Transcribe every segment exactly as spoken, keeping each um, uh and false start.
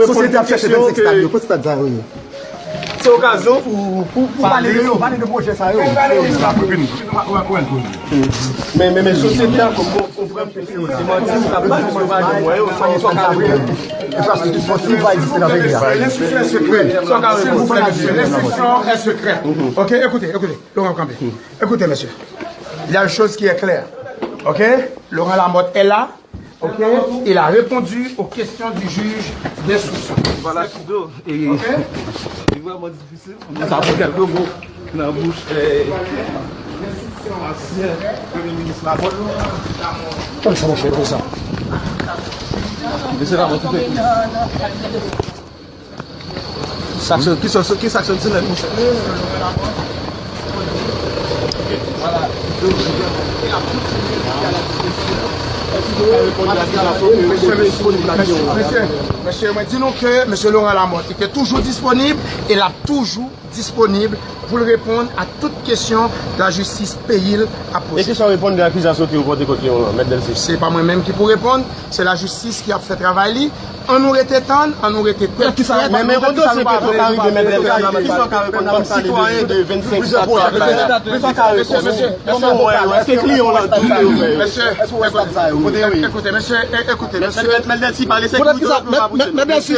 Sosyete ap chèche vennsenk stad yo. Kote stad sa yo ye? Se okazyon pou, pou pale de yo, pale de pwojè sa yo. Men, men, men sosyete a konprann ke se manti, se pa jwenn mwen yo, sa yo pa kapab. Enfrastrikti spòtiv pa egziste nan peyi a. L'instruction est secrète. S'il vous plaît, monsieur, l'instruction est secrète. Ok, écoutez, écoutez, Laurent Campbell. Écoutez, monsieur, il y a une chose qui est claire. Ok, Laurent Lamothe est là. Ok, il a répondu aux questions du juge d'instruction. Voilà, Sido. E li vrèman difisil pou nou soti kèlke mo nan bouch ansyen premye minis Lamothe. Mesye Lamothe, ou fè Sa k soti, ki sa, ki sa k soti nan konsèy? Mesye, mesye, mwen di nou ke mesye Laurent Lamothe li te toujou disponib e l ap toujou disponib pou l reponn a tout kesyon lajistis peyi l ap poze. E ki sa w reponn de akizasyon ke yo pote kont li yo an, Mèt Delcy? Se pa mwen menm ki pou reponn, se lajistis ki ap fè travay li. Ann nou rete tann, ann nou rete tèt frèt. Men, men, yon dosye petwo ka rive, men, men, men, kisa w ka reponn kòm sitwayen de vennsenk stad sa la? Kisa w ka reponn? Kòman w wè l? Èske kliyan w lan tou ke yo fè yo? Mesye, ekoute, ekoute, mesye, e, ekoute, mesye. Mèt Delcy, pale senk minit, nou pa pouse. Mèt Delcy,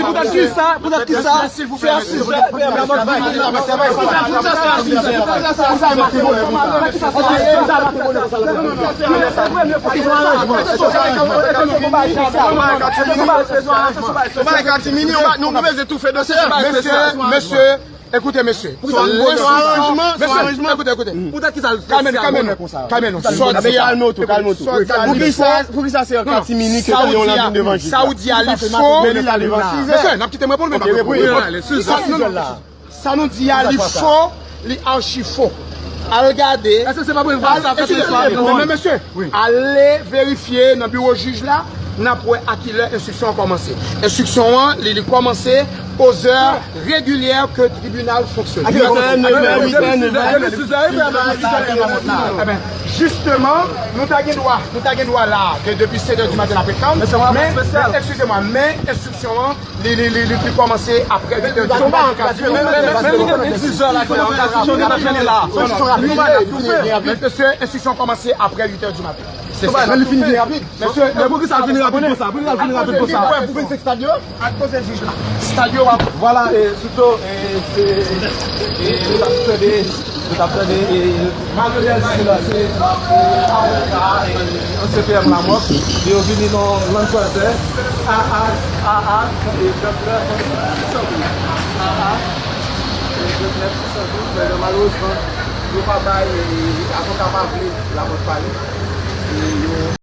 poutèt kisa, poutèt kisa? Silvouplè, mesye. Mesye, mesye, ekoute, mesye. Mesye, ekoute, ekoute. Kalme, kalme nou, kalme nou. Sa w di a, kalme w tou, kalme w tou. Poukisa, poukisa se an katimini ke kliyan w lan vin devan jij la? Sa w di a, li fo. Mesye, n ap kite m reponn, men m ap reponn. Sa nou di a, li fo, li achi fo. Al gade. Èske se pa pou sa fè se istwa li? Men, men, mesye, ale verifye nan biwo jij la, n ap wè a ki lè enstriksyon an kòmanse. Enstriksyon an, li, li kòmanse aux heures régulières que tribunal fonctionne. Maten, nèf è, uit è, nèf è. Eben, jisteman, nou ta gen dwa, nou ta gen dwa la, de, depi sèt è di maten n ap tann. Men, men, eskize mwa, men enstriksyon an, Li, li, li, li, li kòmanse apre uit è di maten. Men, men, men, men li te di dis è la, se yon enstriksyon ki t ap mennen la. Men mesye, enstriksyon kòmanse apre uit è di maten. Se sa. Men li fini byen rapid. Mesye, men poukisa l fini rapid konsa? Poukisa l fini rapid konsa? Pou vennsenk stad yo? Ak koze jij la. Stad yo, w ap. Vwala, e, sitou, e, se, e, nou t ap tande. Nou t ap tande, e, Mario Delcy la, se, e, avoka, e, ansyen P M Lamothe. Yo vini nan Land Cruiser A A, A A, e, tranntrè, sis san douz. A A, e, tranntrè, sis san douz. Men malerezman, yo pa bay, e, avoka pa vle Lamothe pale. E, yo